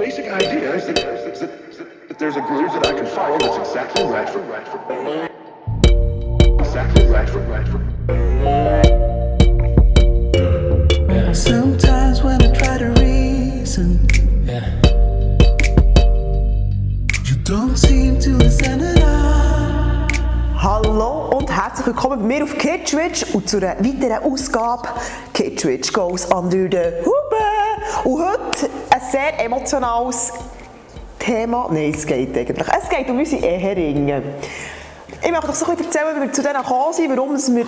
basic idea is that there's a groove that I can follow that's exactly right for exactly right for. Yeah. Sometimes when I try to reason, yeah, you don't seem to listen at all. Hallo und herzlich willkommen bei mir auf Kitschwitsch und zu einer weiteren Ausgabe Kitschwitsch goes under the Hube. Und heute ein sehr emotionales Thema. Nein, es geht eigentlich. Es geht um unsere Eheringe. Ich möchte euch so ein bisschen erzählen, wie wir zu denen gekommen sind, warum wir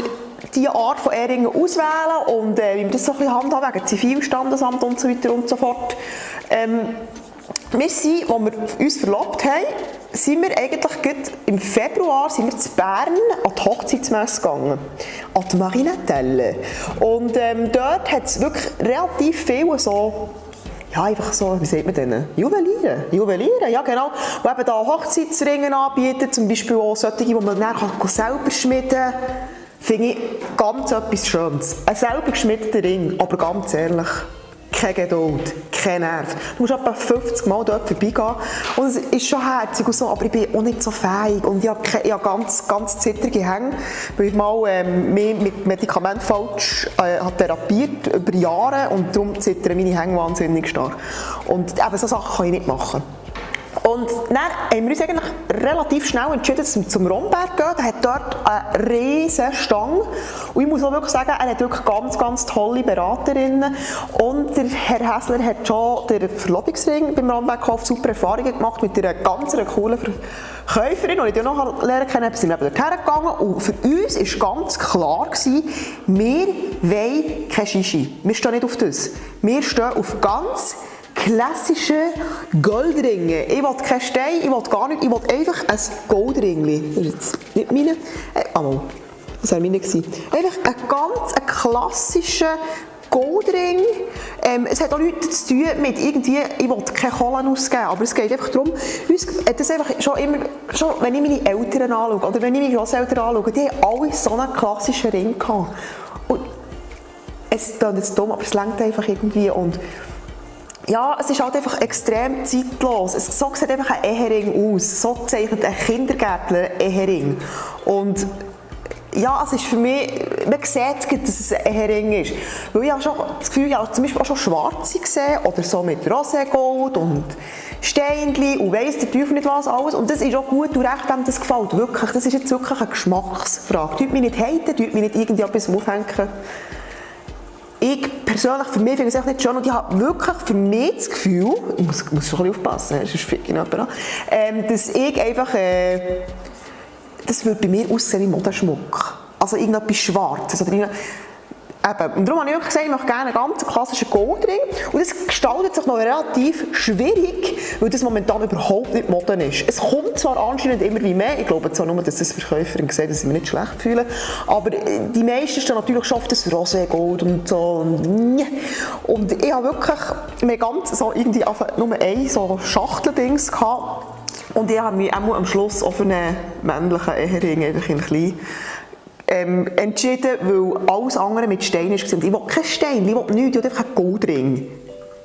diese Art von Eheringen auswählen und wie wir das so ein bisschen handhaben, wegen Zivilstandesamt und so weiter und so fort. Wir sind, als wir uns verlobt haben, sind wir eigentlich im Februar sind wir zu Bern an die Hochzeitsmesse gegangen, an die Marinatelle. Und dort hat es wirklich relativ viele so, ja, einfach so, wie sagt man denn? Juweliere, ja genau. Die eben da Hochzeitsringe anbieten, zum Beispiel auch solche, die man dann selber schmieden kann. Finde ich ganz etwas Schönes. Ein selber geschmiedeter Ring, aber ganz ehrlich, keine Geduld, kein Nerv. Du musst etwa 50 Mal dort vorbeigehen und es ist schon herzig und so, aber ich bin auch nicht so fähig und ich habe ganz zittrige Hänge, weil ich mal mich mit Medikamenten falsch therapiert über Jahre und darum zittern meine Hänge wahnsinnig stark. Und eben so Sachen kann ich nicht machen. Und dann haben wir uns eigentlich relativ schnell entschieden, dass wir zum Romberg gehen. Er hat dort eine riesige Stange. Und ich muss auch wirklich sagen, er hat wirklich ganz tolle Beraterinnen. Und der Herr Häsler hat schon den Verlobungsring beim Romberg gekauft, super Erfahrungen gemacht mit einer ganz coolen Verkäuferin, die ich noch lernen konnte. Wir sind eben dorthin gegangen. Und für uns war ganz klar, wir wollen kein Shishi. Wir stehen nicht auf das. Wir stehen auf ganz klassische Goldringe. Ich will keinen Stein, ich will gar nichts, ich will einfach ein Goldringli. Das ist jetzt nicht meine. Das war meine. Einfach ein klassischer Goldring. Es hat auch nichts zu tun mit irgendwie, ich will keine Kohle ausgeben, aber es geht einfach darum, uns hat das einfach schon wenn ich meine Eltern anschaue oder wenn ich meine Grosseltern anschaue, die haben alle so einen klassischen Ring gehabt. Und es klingt jetzt dumm, aber es reicht einfach irgendwie. Und ja, es ist halt einfach extrem zeitlos. So sieht einfach ein Ehering aus. So zeichnet ein Kindergärtner-Ehering. Und ja, es ist für mich, man sieht, dass es ein Ehering ist. Weil ich habe schon das Gefühl, ich habe zum Beispiel auch schon schwarze gesehen oder so mit Roségold und Steinchen und weiss der Teufel nicht was alles. Und das ist auch gut und recht, wenn das gefällt. Wirklich, das ist jetzt wirklich eine Geschmacksfrage. Tut mich nicht haten, tut mich nicht irgendetwas aufhängen. Ich persönlich, für mich finde ich es nicht schön und ich habe wirklich für mich das Gefühl, ich muss schon ein bisschen aufpassen, sonst fick ich jemanden an, dass ich einfach, das würde bei mir aussehen wie Modenschmuck. Also irgendetwas Schwarzes oder eben. Und darum habe ich gesagt, ich möchte gerne einen ganz klassischen Goldring. Und das gestaltet sich noch relativ schwierig, weil das momentan überhaupt nicht Mode ist. Es kommt zwar anscheinend immer wie mehr, ich glaube zwar nur, dass das Verkäuferin sieht, dass ich mich nicht schlecht fühle, aber die meisten stehen natürlich schon auf das Roségold und so. Und ich habe wirklich mir ganz so irgendwie nur ein so Schachteldings gehabt. Und ich habe mich auch am Schluss auch für einen männlichen Ehering einfach in klein entschieden, weil alles andere mit Stein war. Ich will keinen Stein, ich will nichts, ich will einfach einen Goldring.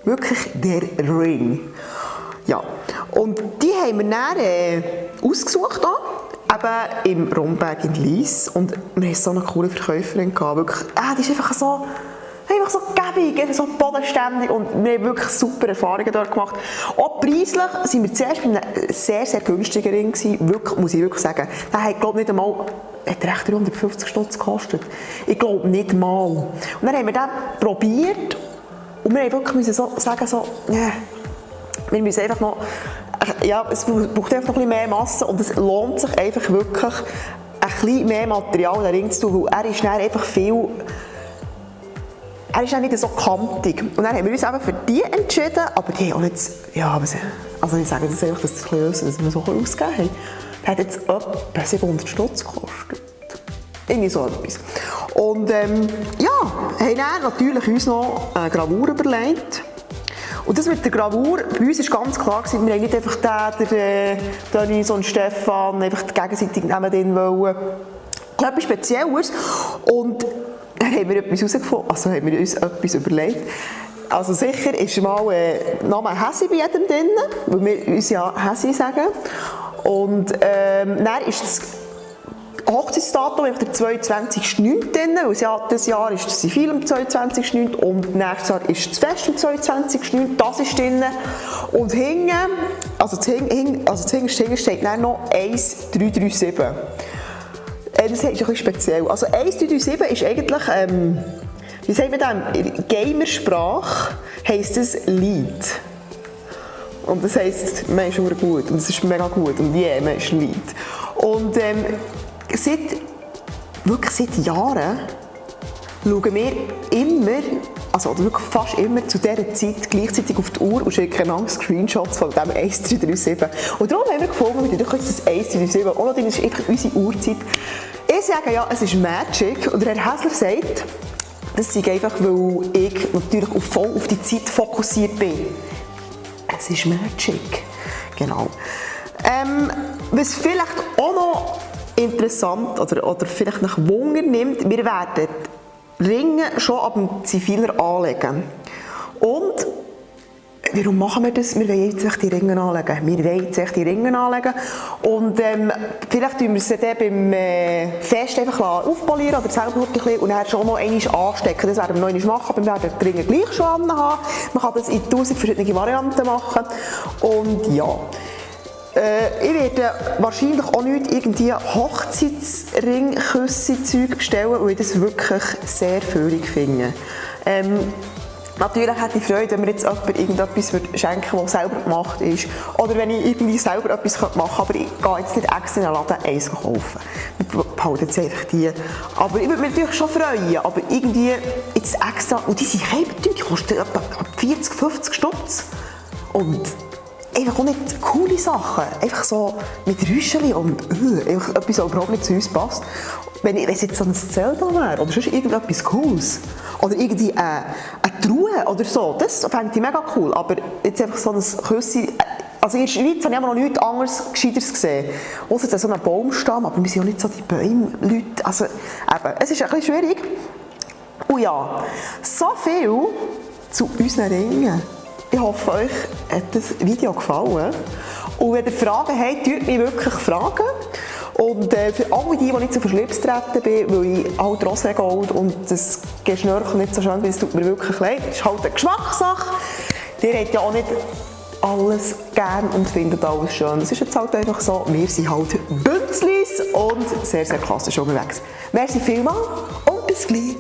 Wirklich der Ring. Ja. Und die haben wir dann ausgesucht, eben im Romberg in Lyss. Und wir hatten so eine coole Verkäuferin gehabt. Wirklich, die ist einfach so gäbig, so bodenständig und wir haben wirklich super Erfahrungen dort gemacht. Auch preislich sind wir zuerst bei einem sehr, sehr günstigen Ring gewesen, wirklich, muss ich wirklich sagen. Der hat, glaube ich, nicht einmal, hat recht 350 Stutz gekostet. Ich glaube nicht mal. Und dann haben wir den probiert und wir haben wirklich sagen, wir müssen einfach noch, es braucht einfach noch ein bisschen mehr Masse und es lohnt sich einfach wirklich, ein bisschen mehr Material in den Ring zu tun, weil er ist dann einfach viel. Er ist auch nicht so kantig. Und dann haben wir uns eben für die entschieden, aber die haben auch nicht, also ich sage das einfach, dass das ein bisschen dass wir so ausgegeben haben. Der hat jetzt etwa 700 Stutz gekostet. Irgendwie so etwas. Und haben dann natürlich uns noch eine Gravur überlegt. Und das mit der Gravur, bei uns war ganz klar, wir haben nicht einfach der Dennis und Stefan einfach gegenseitig neben denen wollen. Etwas Spezielles. Und dann haben wir etwas herausgefunden, also haben wir uns etwas überlegt. Also sicher ist mal Name Häsi bei jedem drin, weil wir uns ja Häsi sagen. Und dann ist das Hochzeitsdatum der 22.09. drin, weil es ja dieses Jahr ist das Zivil am 22.09. und nächstes Jahr ist das Fest am 22.09. Das ist drin. Und hinten, hinten steht dann noch 1337. Das ist ein bisschen speziell. Also 1337 ist eigentlich, wie sagt man das, in Gamersprache heisst es Lied. Und das heisst, man ist sehr gut und das ist mega gut und man ist Lied. Und seit Jahren schauen wir immer, also wirklich fast immer zu dieser Zeit gleichzeitig auf die Uhr und schicken einander Screenshots von dem 1337. Und darum haben wir gefunden, wir können das 1337 auch noch, das ist einfach unsere Uhrzeit. Ich sage ja, es ist Magic und Herr Häsler sagt, das sei einfach, weil ich natürlich voll auf die Zeit fokussiert bin. Es ist Magic. Genau. Was vielleicht auch noch interessant oder vielleicht nach Wunder nimmt, wir werden Ringe schon ab dem Ziviler anlegen. Und warum machen wir das? Wir wollen jetzt echt die Ringe anlegen. Und vielleicht tun wir es dann beim Fest einfach aufpolieren oder selber ein bisschen und dann schon noch einmal anstecken. Das werden wir noch einmal machen, aber wir werden die Ringe gleich schon anhaben. Man kann das in 1000 verschiedene Varianten machen. Und ja. Ich werde wahrscheinlich auch nicht irgendwie Hochzeitsring-Küsse-Zeug bestellen, weil ich das wirklich sehr fühlig finde. Natürlich hätte ich Freude, wenn mir jetzt jemand irgendetwas schenken würde, das selber gemacht ist. Oder wenn ich irgendwie selber etwas machen könnte, aber ich gehe jetzt nicht extra in den Laden eins kaufen. Wir behalten jetzt einfach die. Aber ich würde mich natürlich schon freuen, aber irgendwie jetzt extra, und die sind teuer, die kosten etwa 40, 50 Stutz. Und einfach auch nicht coole Sachen, einfach so mit Rüscheli und einfach etwas, was überhaupt nicht zu uns passt. Wenn es jetzt so ein Zelda wäre oder sonst irgendetwas Cooles oder irgendwie eine Truhe oder so, das fände ich mega cool. Aber jetzt einfach so ein Küssi, also in der Schweiz habe ich noch nichts anderes Gescheiteres gesehen. Ausser so einen Baumstamm, aber wir sind auch nicht so die Bäume-Leute. Also eben, es ist ein bisschen schwierig. Und ja, so viel zu unseren Ringen. Ich hoffe, euch hat das Video gefallen. Und wenn ihr Fragen habt, dürft mich wirklich fragen. Und für alle die nicht so verschlips treten bin, weil ich halt Roségold und das Geschnörkel nicht so schön bin, es tut mir wirklich leid. Das ist halt eine Geschmackssache. Ihr habt ja auch nicht alles gern und findet alles schön. Es ist jetzt halt einfach so, wir sind halt Bünzlis und sehr, sehr klassisch unterwegs. Merci vielmals und bis gleich.